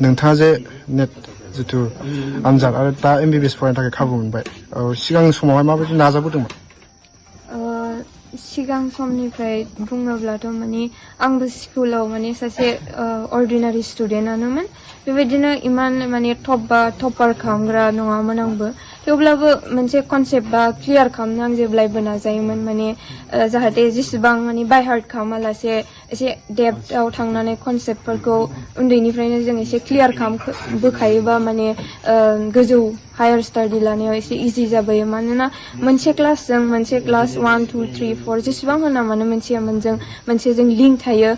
नोंथाङा जे नेट जितु आनजाद आरो दा MBBS फरायनो थाखाय खाबु मोनबाय सिगां समावहाय माबायदि नाजाबोदोंमोन सिगां समनिफ्राय बुङोब्लाथ' माने आंबो स्कुलाव माने सासे अर्डिनारि स्टुडेन्टआनोमोन बेबायदिनो इमान माने टपार खालामग्रा नङामोन आंबो थेवब्लाबो मोनसे कनसेप्ट बा क्लियार खालामनो आं जेब्लायबो नाजायोमोन माने जाहाथे जेसेबां माने बाय हार्ट खालामालासे एसे डेप्थआव थांनानै कनसेप्टफोरखौ उन्दैनिफ्रायनो जों एसे क्लियार खालामबोखायोबा माने गोजौ हायार स्टाडि लानायाव एसे इजि जाबोयो मानोना मोनसे क्लासजों मोनसे क्लास 1 2 3 4 जेसेबां होना मानो मोनसेजों लिंक थायो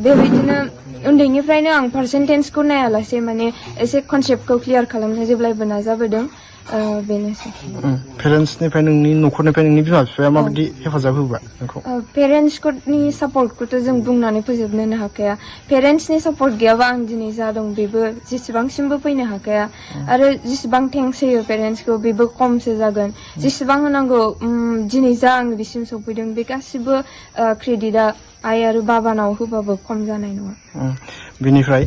बेबायदिनो उन्दैनिफ्रायनो आं पार्सेन्टेजखौ नायालासे माने एसे कनसेप्टखौ क्लियार खालामनो जेब्लायबो नाजाबोदों बेनोसै पेरेन्ट्सनिफ्राय नोंनि न'खरनिफ्राय नोंनि बिमा बिफाया माबायदि हेफाजाब होबा नोंखौ पेरेन्ट्सनि सापर्टखौथ' जों बुंनानै फोजोबनोनो हाखाया पेरेन्ट्सनि सापर्ट गैयाबा आं दिनै जा दं बेबो जेसेबांसिमबो फैनो हाखाया आरो जेसेबां थेंक्स होयो पेरेन्ट्सखौ बेबो खमसो जागोन जेसेबां होनांगौ दिनै जा आं बिसिम सफैदों बे गासिबो क्रेडिटआ आइ आरो बाबानाव होबाबो खम जानाय नङा बेनिफ्राय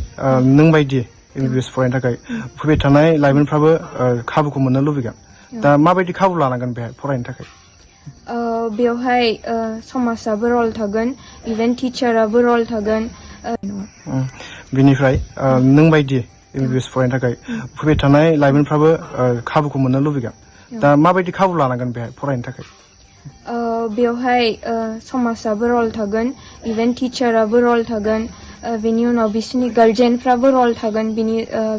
नों बायदि MBBS फरायनो थाखाय फैबाय थानाय लाइमोनफ्राबो खाबुखौ मोननो लुबैगोन दा माबायदि खाबु लानांगोन बेहाय फरायनो थाखाय बेवहाय समाजाबो रल थागोन इभेन टिचाराबो रल थागोन बेनिफ्राय नों बायदि MBBS फरायनो थाखाय फैबाय थानाय लाइमोनफ्राबो खाबुखौ मोननो लुबैगोन दा माबायदि खाबु लानांगोन बेहाय फरायनो थाखाय बेवहाय समाजाबो रल थागोन इभेन टिचाराबो रल थागोन बेनि उनाव बिसोरनि गार्जेनफ्राबो रल थागोन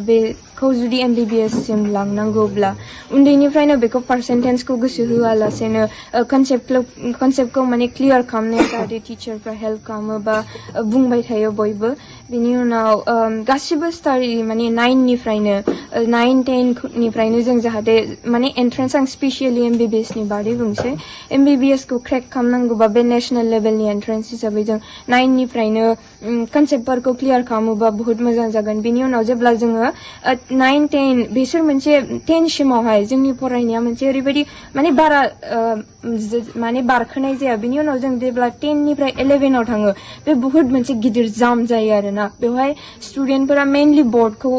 बेखौ जुदि MBBS सिम लांनांगौब्ला उन्दैनिफ्रायनो बेखौ पार्सेन्टेजखौ गोसो होआलासेनो कनसेप्टखौ माने क्लियार खालामनायाव जाहाथे टिचारफ्रा हेल्प खालामो बा बुंबाय थायो बयबो बेनि उनाव गासिबो स्टाडि माने 9 10 निफ्रायनो जों जाहाथे माने एन्ट्रेन्स आं स्पेसियलि MBBS नि बादै बुंसै MBBS खौ क्रेक खालामनांगौबा बे नेशनेल लेभेलनि एन्ट्रेन्स हिसाबै जों 9 निफ्रायनो कनसेप्टफोरखौ क्लियार खालामोबा बहुत मोजां जागोन बेनि उनाव जेब्ला जोङो 9 10 बिसोर मोनसे 10 सिमावहाय जोंनि फरायनाया मोनसे ओरैबायदि माने बारा माने बारखोनाय जाया बेनि उनाव जों जेब्ला 10 निफ्राय 11 आव थाङो बे बहुत मोनसे गिदिर जाम जायो आरोना बेवहाय स्टुडेन्टफोरा मेनलि बर्डखौ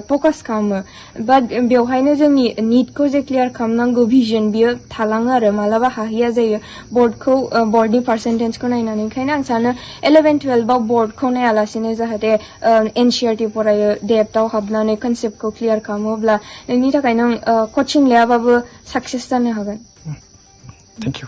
फकास खालामो बाट बेवहायनो जोंनि निटखौ जे क्लियार खालामनांगौ भिजन बियो थालाङो आरो मालाबा हाहैया जायो बर्डनि पार्सेन्टेजखौ नायनानै ओंखायनो आं सानो 11 12 आव बर्डखौ नायालासेनो जाहाथे NCERT फरायो डेप्थआव हाबनानै कनसेप्टखौ क्लियार खालामोब्ला नोंनि थाखाय नों कचिं लायाबाबो साक्सेस जानो हागोन थेंक इउ